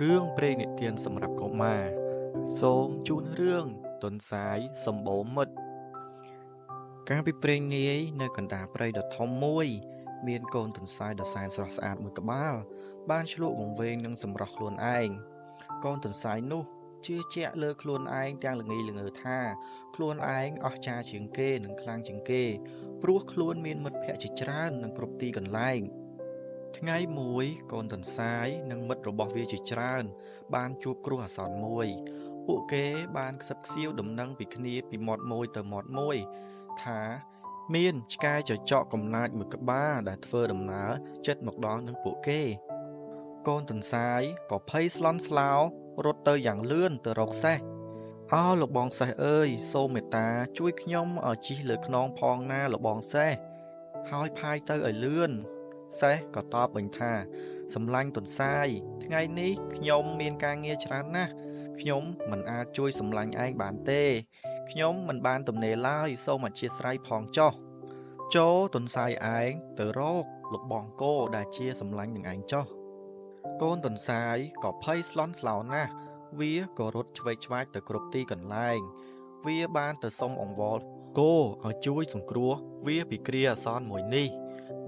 រឿងព្រេងនិទានសម្រាប់កុមារសូមជូនរឿងទន្សាយសម្បូរមិត្តកាលពីព្រេងនាយនៅកណ្ដាលព្រៃដ៏ធំមួយ មានកូនទន្សាយដ៏សែនស្រស់ស្អាតមួយក្បាល បានឆ្លក់វង្វេងនឹងសម្រស់ខ្លួនឯងកូនទន្សាយនោះជឿជាក់លើខ្លួនឯងទាំងល្ងីល្ងើថា ខ្លួនឯងអស្ចារ្យជាងគេនិងខ្លាំងជាងគេ ព្រោះខ្លួនមានមិត្តភក្តិជាច្រើននិងគ្រប់ទីកន្លែង ថ្ងៃមួយកូនទន្សាយនិងមិត្តរបស់វាជាច្រើន បានជួបគ្រោះអាសន្នមួយ ពួកគេបានខ្សឹបខ្សៀវដំណឹងពីគ្នាពីមាត់មួយទៅមាត់មួយ ថាមានឆ្កែចចកកំណាចមួយក្បាលដែលធ្វើដំណើរចិត្តមកដល់នឹងពួកគេ កូនទន្សាយក៏ភ័យស្លន់ស្លោរត់ទៅយ៉ាងលឿនទៅរកសេះអោលោកបងសេះអើយសូមមេត្តាជួយខ្ញុំឲ្យជិះលើខ្នងផងណាលោកបងសេះហើយផាយទៅឲ្យលឿនសេះក៏តបវិញថាសម្លាញ់ទន្សាយថ្ងៃនេះខ្ញុំមានការងារច្រើនណាស់ខ្ញុំមិនអាចជួយសម្លាញ់ឯងបានទេខ្ញុំមិនបានទំនេរឡើយសូមអធ្យាស្រ័យផងចុះចូលទន្សាយឯងទៅរកលោកបងគោដែលជាសម្លាញ់នឹងឯងចុះកូនទន្សាយក៏ភ័យស្លន់ស្លោណាស់វាក៏រត់ឆ្វេងឆ្វាចទៅគ្រប់ទីកន្លែងវាបានទៅសុំអង្វរគោឲ្យជួយសង្គ្រោះវាពីគ្រាអាសន្នមួយនេះ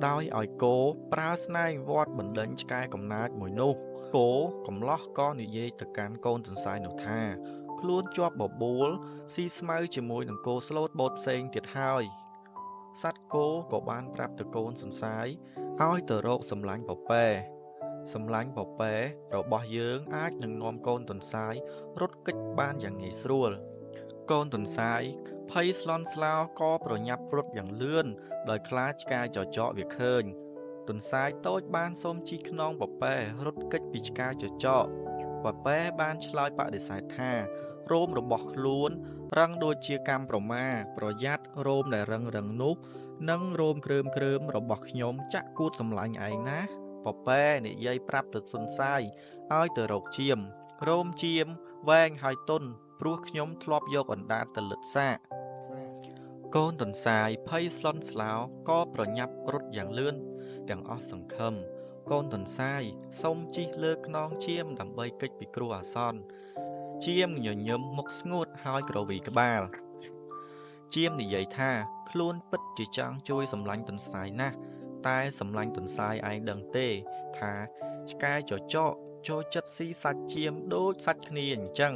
ដោយឲ្យគោប្រើស្នែងវត្តបណ្ដេញឆ្កែកំណាចមួយនោះគោកំឡោះក៏និយាយទៅកាន់កូនទន្សាយនោះថាខ្លួនជាប់បបួលស៊ីស្មៅជាមួយនឹងគោស្លូតបូតផ្សេងទៀតហើយសត្វគោក៏បានប្រាប់ទៅកូនសន្សាយឲ្យទៅរកសម្លាញ់ពពែសម្លាញ់ពពែរបស់យើងអាចនឹងនាំកូនទន្សាយរត់គេចបានយ៉ាងងាយស្រួលកូនទន្សាយភ័យស្លន់ស្លោក៏ប្រញាប់រត់យ៉ាងលឿនដោយខ្លាចឆ្កែចចកវាឃើញទន្សាយតូចបានសូមជិះខ្នងពពែរត់គេចពីឆ្កែចចកពពែបានឆ្លើយបដិសេធថារោមរបស់ខ្លួនរឹងដូចជាកម្មប្រមាប្រយ័ត្នរោមដែលរឹងរឹងនោះនិងរោមគ្រើមគ្រើមរបស់ខ្ញុំចាក់គួតសម្លាញ់ឯងណាពពែនិយាយប្រាប់ទៅទន្សាយឲ្យទៅរកចៀមរោមចៀមវែងហើយទន់ព្រោះខ្ញុំធ្លាប់យកអណ្ដាតទៅលិតសាកកូនទន្សាយភ័យស្លន់ស្លោក៏ប្រញាប់រត់យ៉ាងលឿនទាំងអស់សង្ឃឹមកូនទន្សាយសូមជិះលើខ្នងចៀមដើម្បីគេចពីគ្រោះអាសន្នចៀមញញឹមមុខស្ងួតហើយក្រវីក្បាលចៀមនិយាយថាខ្លួនពិតជាចង់ជួយសម្លាញ់ទន្សាយណាស់តែសម្លាញ់ទន្សាយឯងដឹងទេថាឆ្កែចចកចូលចិត្តស៊ីសាច់ចៀមដូចសាច់គ្នាអញ្ចឹង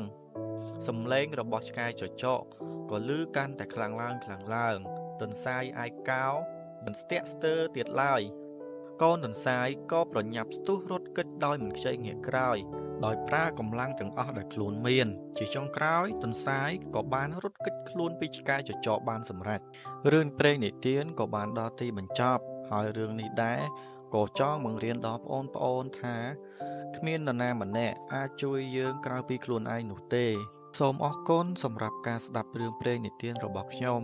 សំឡេងរបស់ឆ្កែចចកក៏ឮកាន់តែខ្លាំងឡើងខ្លាំងឡើងទន្សាយឯកោមិនស្ទាក់ស្ទើរទៀតឡើយកូនទន្សាយក៏ប្រញាប់ស្ទុះរត់គេចដោយមិនខ្ចីងាកក្រោយដោយប្រើកម្លាំងទាំងអស់ដែលខ្លួនមានជាចុងក្រោយទន្សាយក៏បានរត់គេចខ្លួនពីឆ្កែចចកបានសម្រេចរឿងព្រេងនិទានក៏បានដល់ទីបញ្ចប់ហើយរឿងនេះដែរក៏ចង់បង្រៀនដល់បងប្អូនថាគ្មាននរណាម្នាក់អាចជួយយើងក្រៅពីខ្លួនឯងនោះទេសូមអរគុណសម្រាប់ការស្ដាប់រឿងព្រេងនិទានរបស់ខ្ញុំ